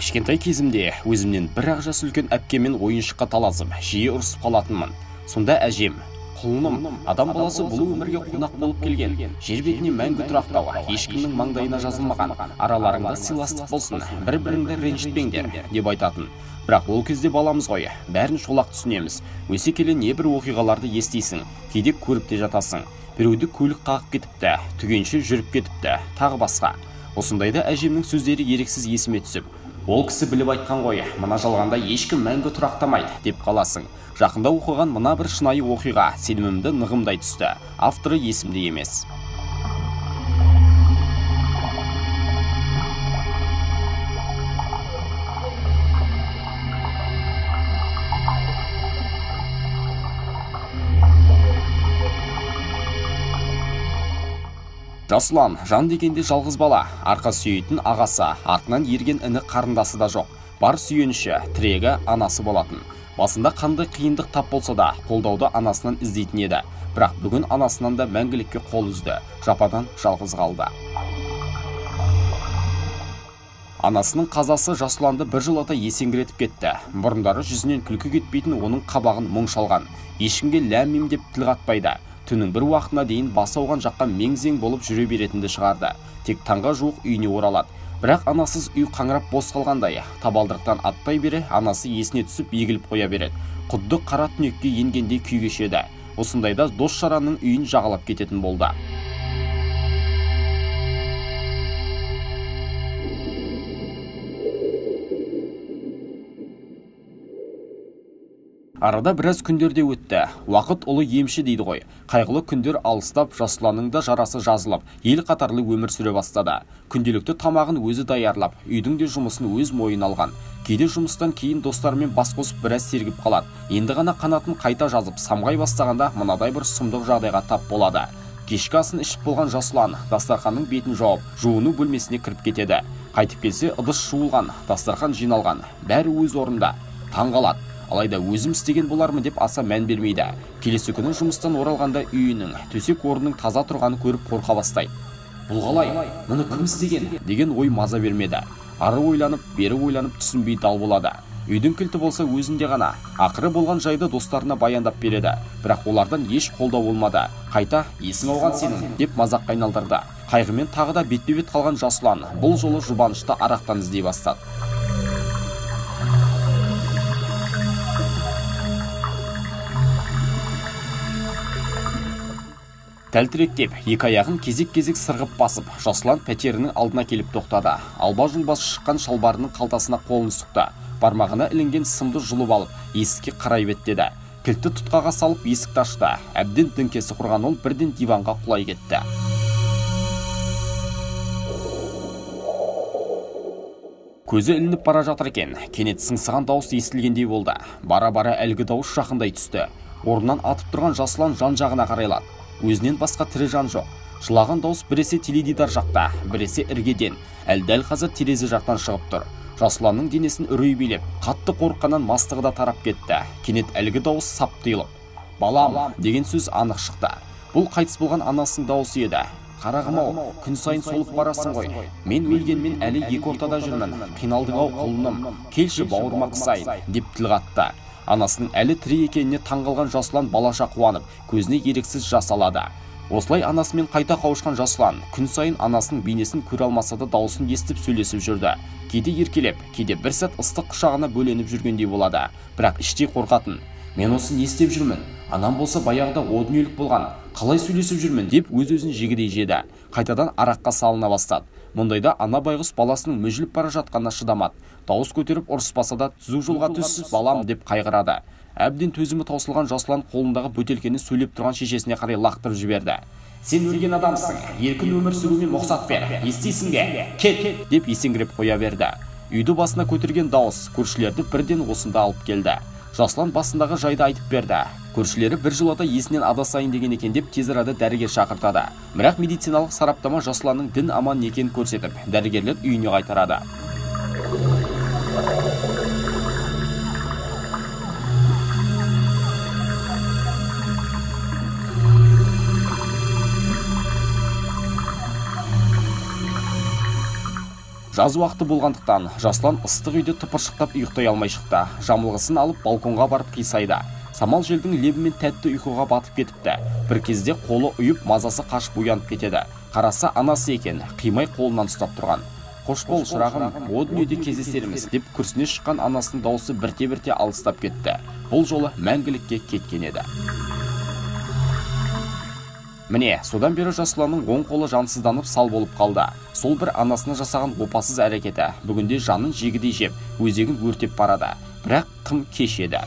Кішкентай кезімде өзімнен бір-ақ жас үлкен әпкеммен ойыншыққа таласып, жиі ұрысып қалатынмын. Сонда әжем: "Құлыным, адам баласы бұл өмірге қонақ болып келген. Жер бетіне мәңгі тұрақтау ешкімнің маңдайына жазылмаған. Араларыңда сыйластық болсын, бір-біріңді ренжітпеңдер", деп айтатын. Бірақ ол кезде баламыз ғой, бәрін шолақ түсінеміз. Өсе келе небір оқиғаларды естисің, кейде көріп те жатасың. Біреуді көлік қағып кетіпті, түгенше жүріп кетіпті, тағы басқа. Осындайда әжемнің сөздері еріксіз есіме түсіп, ол кісі біліп айтқан ғой, мына жалғанда ешкім мәңгі тұрақтамайды деп қаласың. Жақында оқыған мына бір шынайы оқиға сенімімді нығымдай түсті. Авторы есімде емес. Жасұлан жан дегенде жалғыз бала, арқа сүйейтін ағасы, артынан ерген іні қарындасы да жоқ. Бар сүйеніші, тірегі анасы болатын. Басында қандай қиындық тап болса да, қолдауды анасынан іздейтін еді. Бірақ бүгін анасынан да мәңгілікке қол үзді, жападан жалғыз қалды. Анасының қазасы Жасұланды бір жолата есеңгіретіп кетті. Бұрындары жүзінен күлкі кетпейтін оның қабағын мұң шалған. Ешкімге ләм-мим деп тіл қатпайды. Түннің бір уақытына дейін басы ауған жаққа мең-зең болып жүре беретінді шығарды. Тек таңға жуық үйіне оралады. Бірақ анасыз үй қаңырап бос қалғандай, табалдырықтан аттай бере анасы есіне түсіп егіліп қоя береді. Құдды қара түнекке енгендей күй кешеді. Осындайда дос жаранның үйін жағалап кететін болды. Арада біраз күндерде өтті. Уақыт ұлы емші дейді ғой. Қайғылы күндер алыстап, Жасұланның да жарасы жазылып, ел қатарлы өмір сүре бастады. Күнделікті тамағын өзі даярлап, үйдің де жұмысын өз мойнына алған. Кейде жұмыстан кейін достарымен бас қосып біраз сергіп қалады. Енді ғана қанатын қайта жазып, самғай бастағанда мынадай бір сұмдық жағдайға тап болады. Кешкі асын ішіп болған Жасұлан дастарханның бетін жауып, жуыну бөлмесіне кіріп кетеді. Қайтып келсе, ыдыс жуылған, дастархан жиналған, бәрі өз орнында. Таң қалады. Алайда өзім істеген болармын деп аса мән бермейді. Келесі күні жұмыстан оралғанда үйінің, төсек орнының таза тұрғанын көріп қорқа бастайды. Бұл қалай? Мұны кім істеген? Деген ой маза бермеді. Ары ойланып, бері ойланып түсінбей дал болады. Үйдің кілті болса өзінде ғана. Ақыры болған жайды достарына баяндап береді. Бірақ олардан еш қолдау болмады. Қайта, есің ауған сенің, деп мазаққа айналдырды. Қайғымен тағы да бетпе-бет қалған Жасұлан бұл жолы жұбанышты арақтан іздей бастады. Тәлтіректеп, екі аяғын кезек-кезек сырғып басып, Жасұлан пәтерінің алдына келіп тоқтады. Алба-жұлбасы шыққан шалбарының қалтасына қолын сұқты. Бармағына ілінген сымды жұлып алып, есікке қарай беттеді. Кілтті тұтқаға салып есікті ашты. Әбден діңкесі құрған ол бірден диванға құлай кетті. Көзі ілініп бара жатыр екен. Кенет сыңсыған дауыс естілгендей болды. Бара-бара әлгі дауыс жақындай түсті. Орнынан атып тұрған Жасұлан жан-жағына қарайлады. Өзінен басқа тірі жан жоқ. Жылаған дауыс біресе теледидар жақта, біресе іргеден, әл дәл қазір терезе жақтан шығып тұр. Жасұланның денесін үрей билеп, қатты қорыққаннан мастығы да тарап кетті. Кенет әлгі дауыс сап тыйылып, "Балам" деген сөз анық шықты. Бұл қайтыс болған анасының дауысы еді. Қарағым-ау, күн сайын солып барасың ғой. Мен өлгенмен әлі екі ортада жүрмін. Қиналдың-ау құлыным, келші бауырыма қысайын, деп тіл қатты. Анасының әлі тірі екеніне таңғалған Жасұлан балаша қуанып, көзіне еріксіз жас алады. Осылай анасымен қайта қауышқан Жасұлан күн сайын анасының бейнесін көре алмаса да дауысын естіп сөйлесіп жүрді. Кейде еркелеп, кейде бір сәт ыстық құшағына бөленіп жүргендей болады. Бірақ іштей қорқатын. Мен осы не істеп жүрмін? Анам болса баяғыда о дүниелік болған. Қалай сөйлесіп жүрмін деп өз-өзін жегідей жеді. Қайтадан араққа салына бастады. Мұндайда ана байғұс баласының мүжіліп бара жатқанына шыдамады. Дауыс көтеріп ұрыспаса да түзу жолға түс, балам деп қайғырады. Әбден төзімі таусылған Жасұлан қолындағы бөтелкені сөйлеп тұрған шешесіне қарай лақтырып жіберді. Сен өлген адамсың, еркін өмір сүруге мұрсат бер, естисің бе? Кет! Деп есеңгіреп қоя берді. Үйді басына көтерген дауыс көршілерді бірден осында алып келді. Жасұлан басындағы жайды айтып берді. Көршілері бір жолата есінен адасайын деген екен деп тез арада дәрігер шақыртады. Бірақ медициналық сараптама Жасұланның дін аман екенін көрсетіп, дәрігерлер үйіне қайтарады. Жаз уақыты болғандықтан Жасұлан ыстық үйде тыпыршықтап ұйықтай алмай шықты. Жамылғысын алып балконға барып қисайды. Самал желдің лебімен тәтті ұйқыға батып кетіпті. Бір кезде қолы ұйып, мазасы қашып оянып кетеді. Қараса анасы екен, қимай қолынан ұстап тұрған. Қош бол, шырағым, о дүниеде кездесерміз, деп күрсіне шыққан анасының даусы бірте-бірте алыстап кетті. Бұл жолы мәңгілікке кеткен еді. Міне, содан бері Жасұланның оң қолы жансызданып сал болып қалды. Сол бір анасына жасаған опасыз әрекеті бүгінде жанын жегідей жеп, өзегін өртеп барады. Бірақ тым кеш еді.